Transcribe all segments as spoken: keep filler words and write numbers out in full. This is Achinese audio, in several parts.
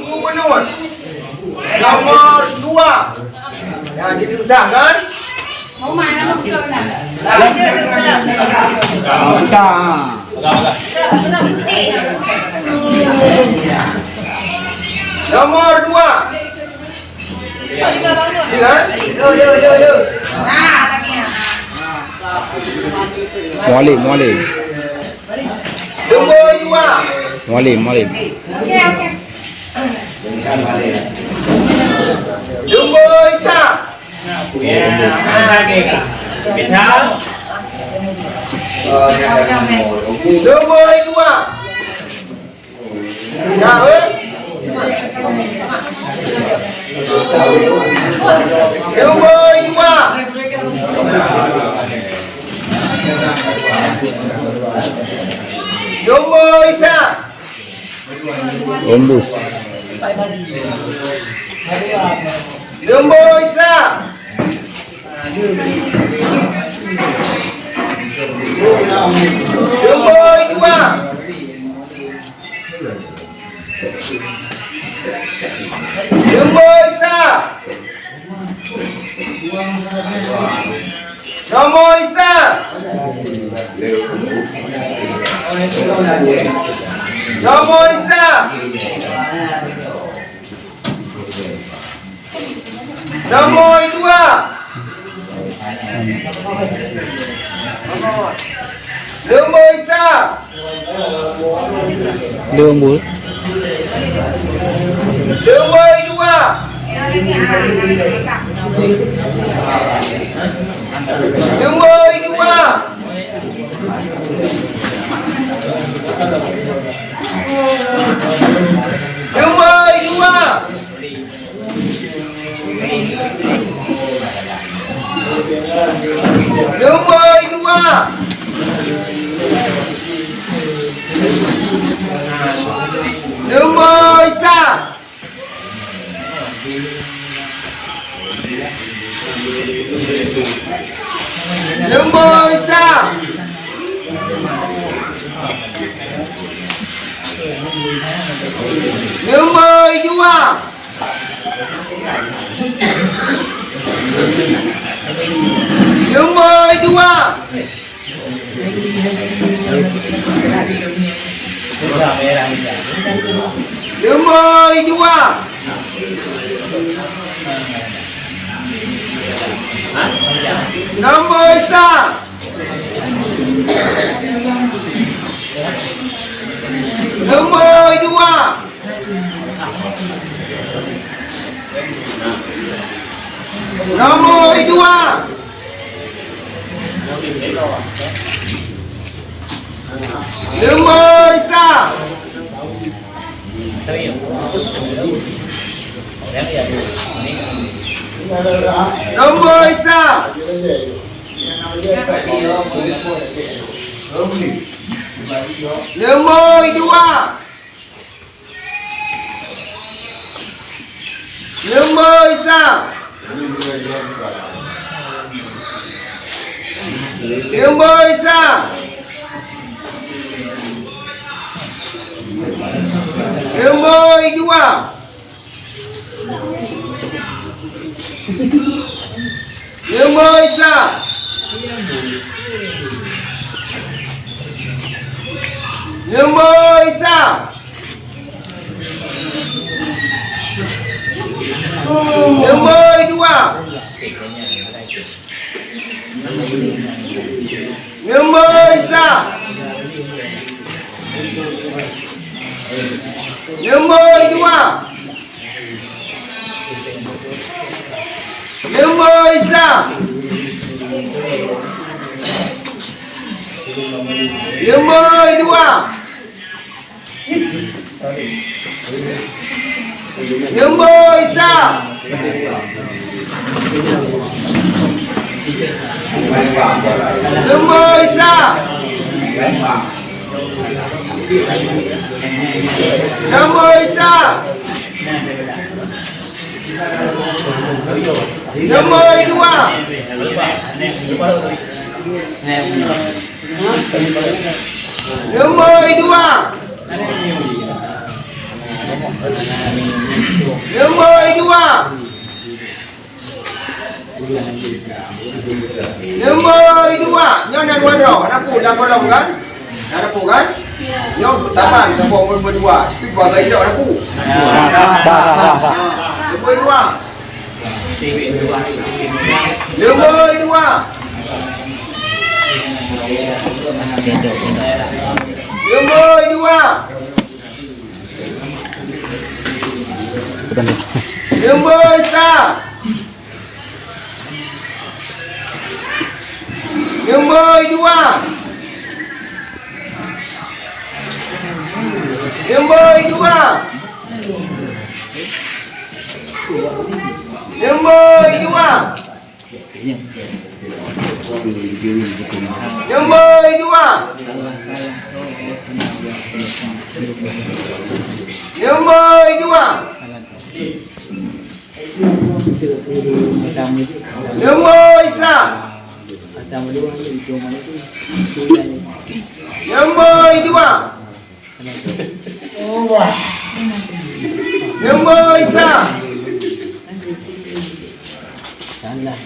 Gubernur nomor dua. Ya, jadi usah kan? Nomor dua. Mualim, mualim. Nombor dua. Mualim, mualim. Nombor Isa. Nombor dua. Dah, eh? Nombor dua. Nombor Isa. Ombus. Nombor Isa. Nombor dua. Nombor Isa. Nombor Isa. Nombor Isa. Nombor dua. Nombor Isa. Nombor. Nombor dua. Nombor dua. Nombor dua. Nombor dua. Nombor Isa. Nombor Isa. Nombor dua. Nombor dua. Nombor dua. Nombor Isa. Nombor dua. Nombor dua. Nombor Isa. Nombor Isa. Nombor dua. Nombor Isa. Nombor Isa. Nombor dua. Nombor Isa. Nombor Isa. Nombor dua. Nombor Isa. Nombor dua. Nombor Isa. Nombor dua. Nombor Isa. Nombor Isa. Nombor Isa. Nombor dua. Nombor dua. Nombor dua. Nyoe na dua droe. Hana peue lam kolom kan? Hana peue kan? Nyoe saban nombor, nombor dua. Tapi dua gai droe hana peue. Nombor dua. Nombor dua. Nombor dua. Nombor sa. Nombor dua. Nombor dua. Nombor dua. Nombor dua. Nombor dua. Nombor sa. Nombor dua. Nombor sa.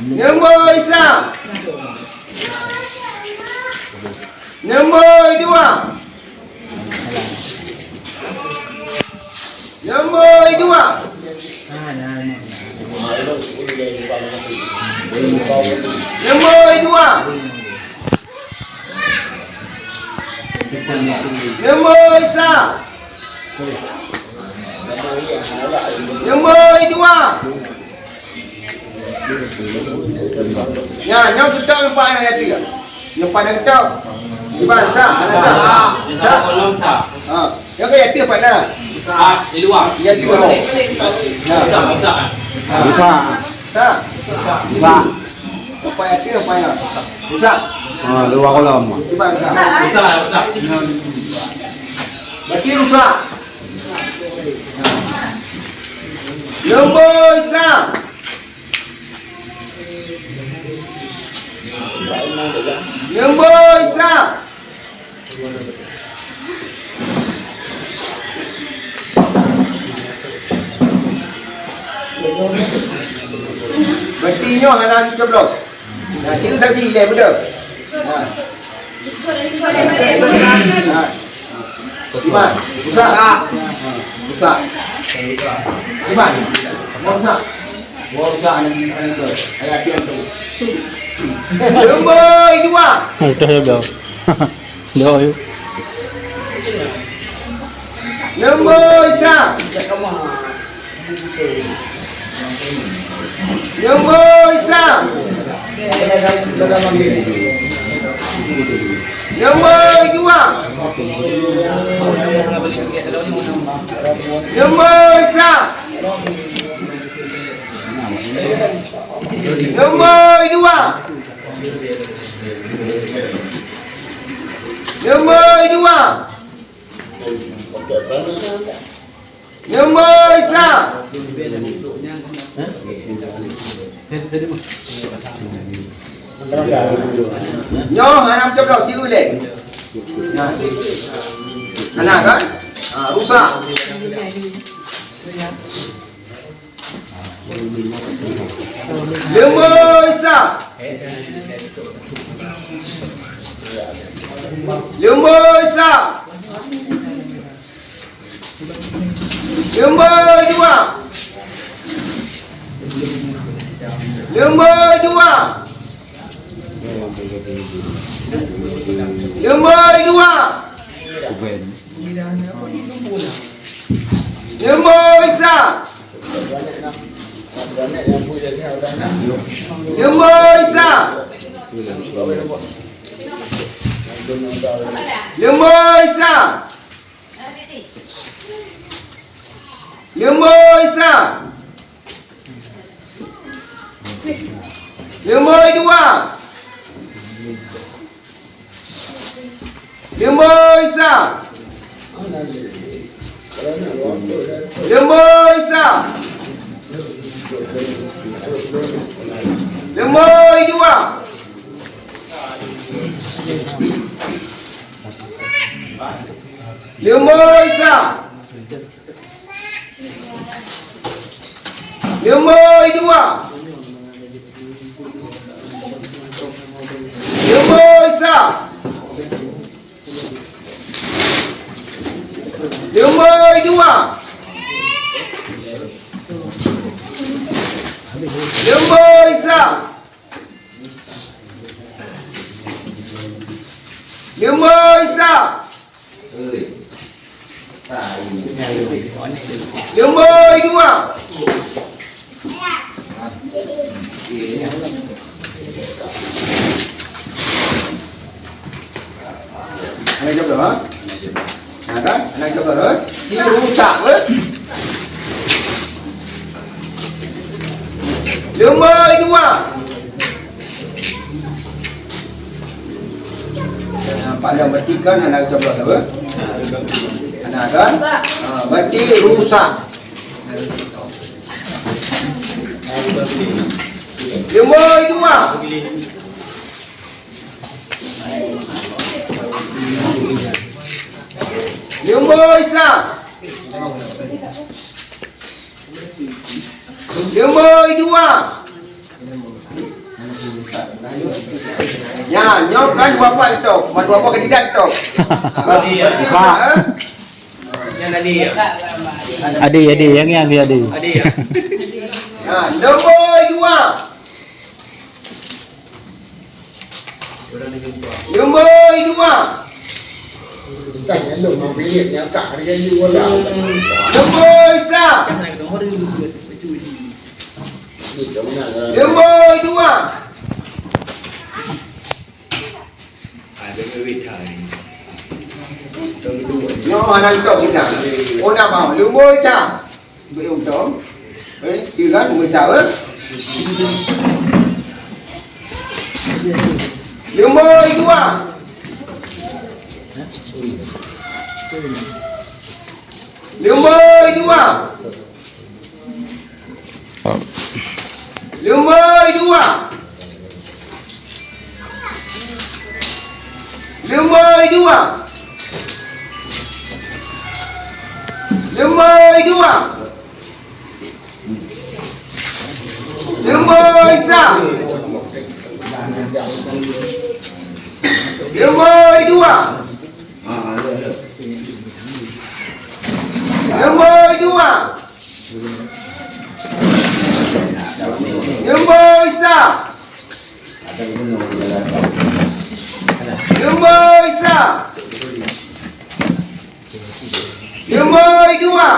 Nombor sa. Nombor dua. Nombor dua. Nombor dua. Nombor sa. Nombor dua. Nyan, nyoe geutok nyang paih nyan teuh. Nyang paih nyan geutok. Iban sa, sa. Sa. Kolom sa. Ha. Nyoe ka yatim paih na. Ah, di luar. Yatim. Sa, sa. Sa. Sa. Sa. Paih yatim paih na. Sa. Ha, luar kolom. Iban sa. Sa, sa. Berarti rusak. Nombor sa. Nombor sa. Berarti nyoe hana geucoblos. Nah, sini saksi ilèe beudôh. Nah. Nah. Iman, rusak. Ha, rusak. Iman, mau rusak. Mau rusak anak, anak tu. Ayah dia tu. Nombor dua. Dah, dah, dah. Dah, yuk. Nombor sa. Nombor sa. Nombor dua. Nombor sa. Nombor dua. Nombor dua. Nombor sa. Nyoe hana meucoblos, siulèe. Hana kan? Ha, rusak. Nombor sa. Nombor sa. Nombor dua. Nombor dua. Nombor dua. Nombor sa. Nombor sa. Nombor sa. Nombor sa. Nombor dua. Nombor sa. Nombor sa. Nombor dua. Nombor sa. Nombor dua. Lumbôi dua. Lumbôi sa. Lumbôi sa. Lumbôi dua. Hana jaweueb, ha? Na kan? Hana jaweueb, ha? Di rusak, eh? Lumbôi dua. Nah, pada berarti kan hana jaweueb, eh? Hana kan? Ha, berarti rusak. Lumbôi dua. Lumbôi sa. Lumbôi dua. Ya, nyoe kan dua pat tok, dua pat kandidat tok. Pak. Nyan adi, ya. Adi, adi, nyang nyan adi. Adi, ya. Ha, lumbôi dua. Lumbôi dua. Lumbôi sa. Lumbôi dua. Nyoe hana tok kita. Oh, na mau. Lumbôi sa. Beu untông. Eh, tiga, lumbôi sa, eh. Lumbôi dua. Lumbôi dua. Lumbôi dua. Lumbôi dua. Lumbôi dua. Lumbôi sa. Lumbôi dua. Lumbôi dua. Lumbôi sa. Lumbôi sa. Lumbôi dua.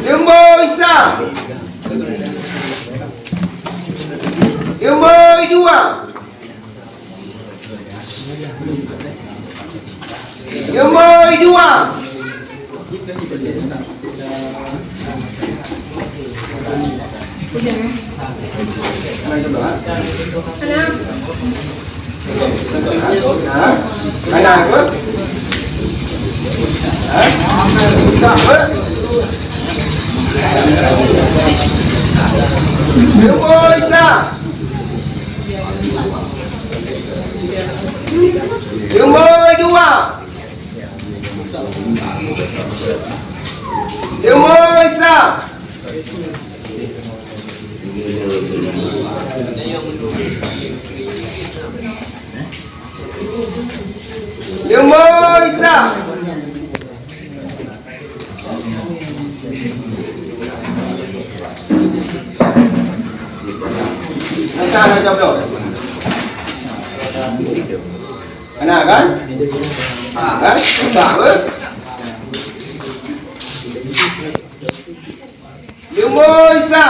Lumbôi sa. Lumbôi dua. Lumbôi dua. Lumbôi sa. Lumbôi dua. Lumbôi sa. Lumbôi sa. Hana kan? Ha, kan? Susah, eh? Lumbôi sa.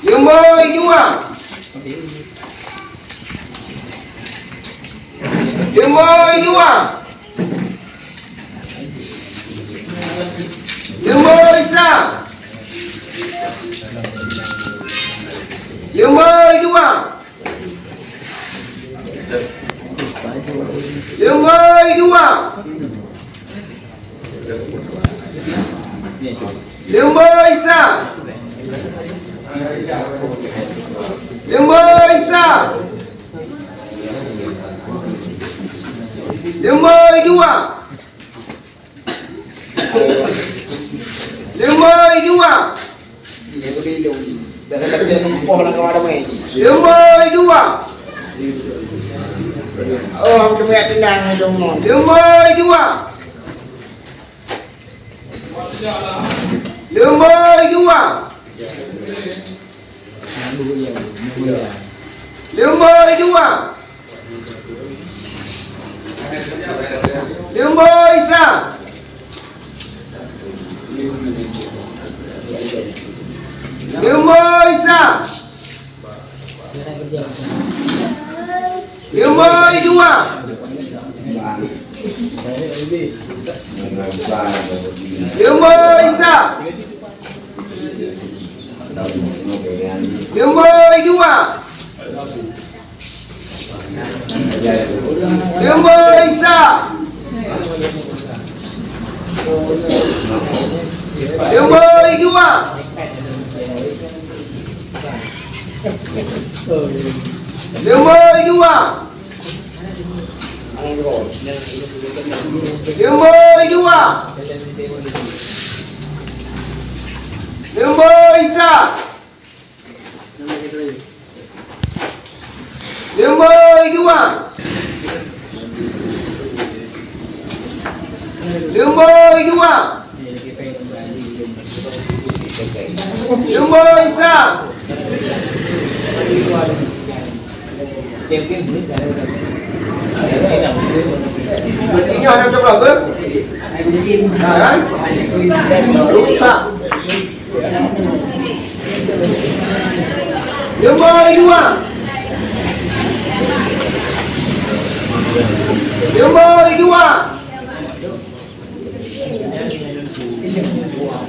Lumbôi dua. Lumbôi dua. Lumbôi sa. Lumbôi dua. Lumbôi dua. Lumbôi sa. Lumbôi sa. Lumbôi dua. Lumbôi dua. Boh lam kawan ramai. Leumoi dua. Oh, hang teumé tenang dong. Leumoi dua. Leumoi dua. Leumoi dua. Leumoi sa. Leumoi sa. Leumoi dua. Leumoi sa. Leumoi dua. Leumoi sa. Leumoi dua. Leumoi dua. Leumoi dua. Leumoi sa. Leumoi dua. Leumoi dua. Leumoi sa. Berarti nyoe hana beutôi, beuh? Ha, kan? Rusak. Leumoi dua. Leumoi dua.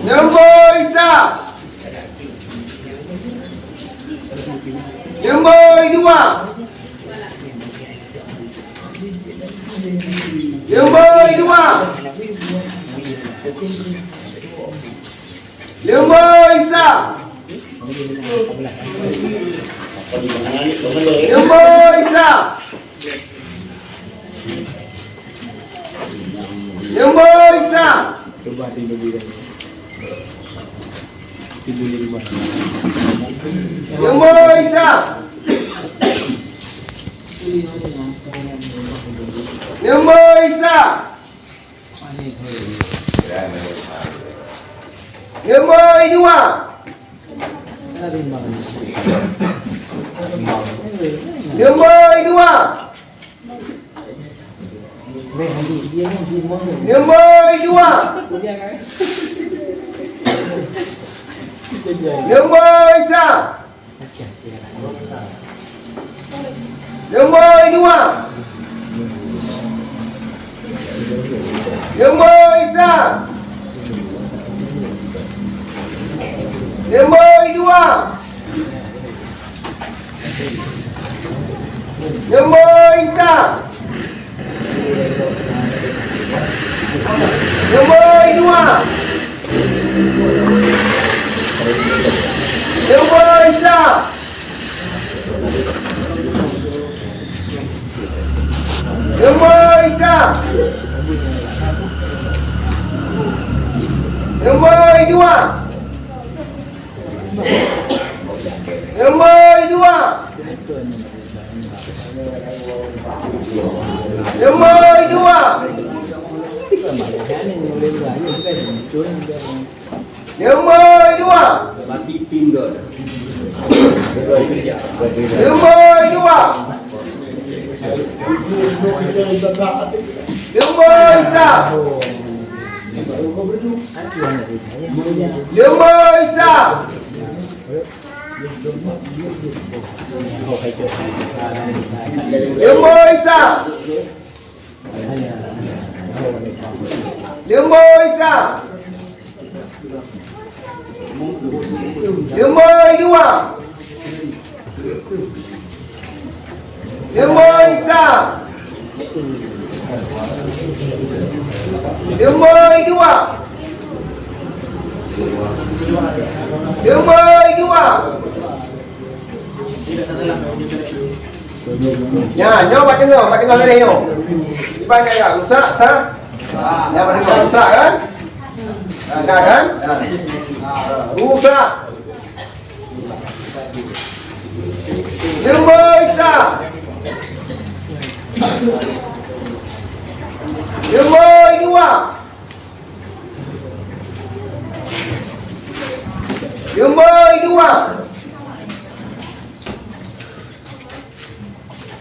Leumoi sa. Leumoi dua. Leumoi dua. Leumoi sa. Leumoi sa. Leumoi sa. Leumoi sa. Leumoi sa. Leumoi dua. Leumoi dua. Leumoi dua. Leumoi sa. Leumoi dua. Leumoi sa. Leumoi dua. Leumoi sa. Leumoi dua. Leumoi sa. Leumoi sa. Leumoi dua. Leumoi dua. Leumoi dua. Leumoi dua. Leumoi dua. Leumoi sa. Leumoi sa. Leumoi sa. Leumoi sa. Leumoi dua. Leumoi sa. Leumoi dua. Leumoi dua. Nyan, nyoe bak teungoh, bak teungoh garéh nyoe. Iban nyan, nyan, rusak, sa. Nyan bak teungoh, rusak kan? Ha, ka kan? Ha. Rusak.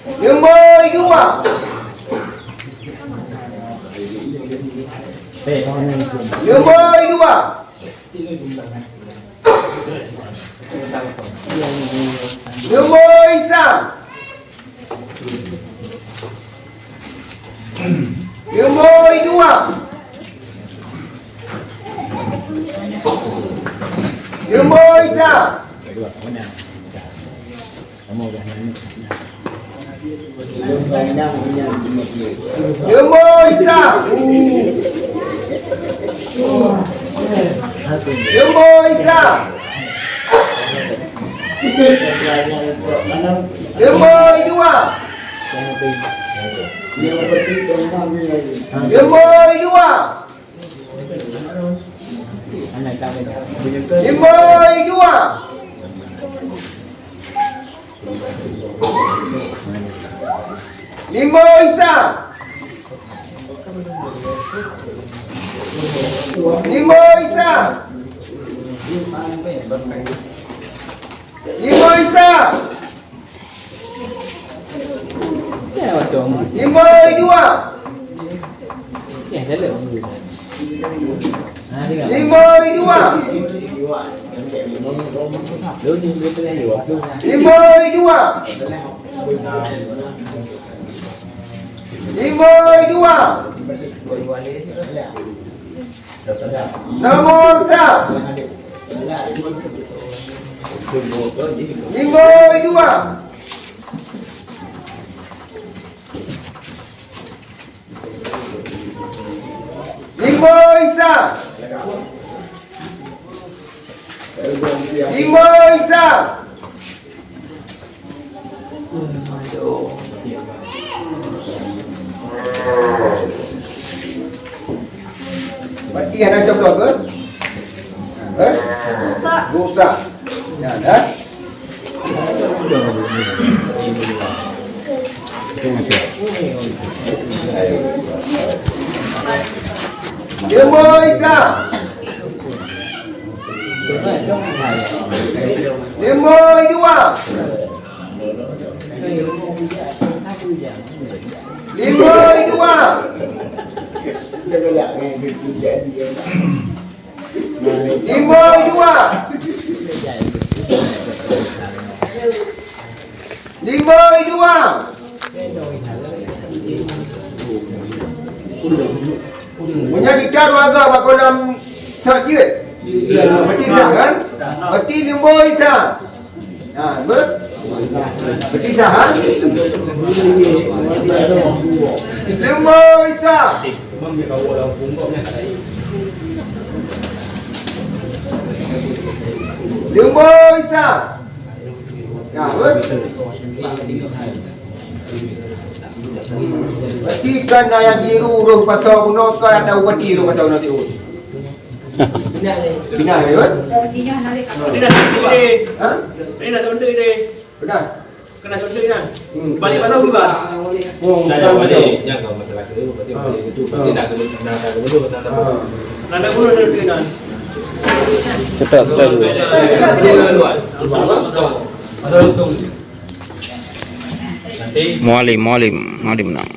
Lumbôi dua. Lumbôi dua. Lumbôi sa. Lumbôi dua. Lumbôi sa. Lumbôi sa. Lumbôi sa. Lumbôi dua. Lumbôi dua. Lumbôi dua. Lumbôi sa. Lumbôi sa. Lumbôi sa. Lumbôi dua. Lumbôi dua. Lumbôi dua. Lumbôi dua. Nomor sa. Lumbôi dua. Lumbôi sa. Lumbôi sa. Berarti hana cocok ke? Eh? Rusak. Rusak. Ya, dah. Lumbôi sa. Lumbôi dua. Lumbôi dua. Lumbôi dua. Lumbôi dua. Meunyoe jiteuka dua agam bak kolam sat cit. Berarti sah kan? Berarti lumbôi sah. Ha, ber-, berarti sah, ha? Lumbôi sah. Lumbôi sah. Nah, betul. Berarti kan ayah jiru roh pasal guna kan ada upati roh pasal guna tiur. Pinah dia, kan? Ini dah tunduk deh. Ha? Ini dah tunduk deh. Pernah? Kena tunduk kan? Hmm. Balik pasal buka. Oh, dah, dah, bukan. Balik. Jangan masalah kedua, berarti balik kedua. Berarti nak kedua, nak kedua, nak kedua. Nak kedua, nak kedua. Cepat, cepat. Mualim, mualim, mualim nang.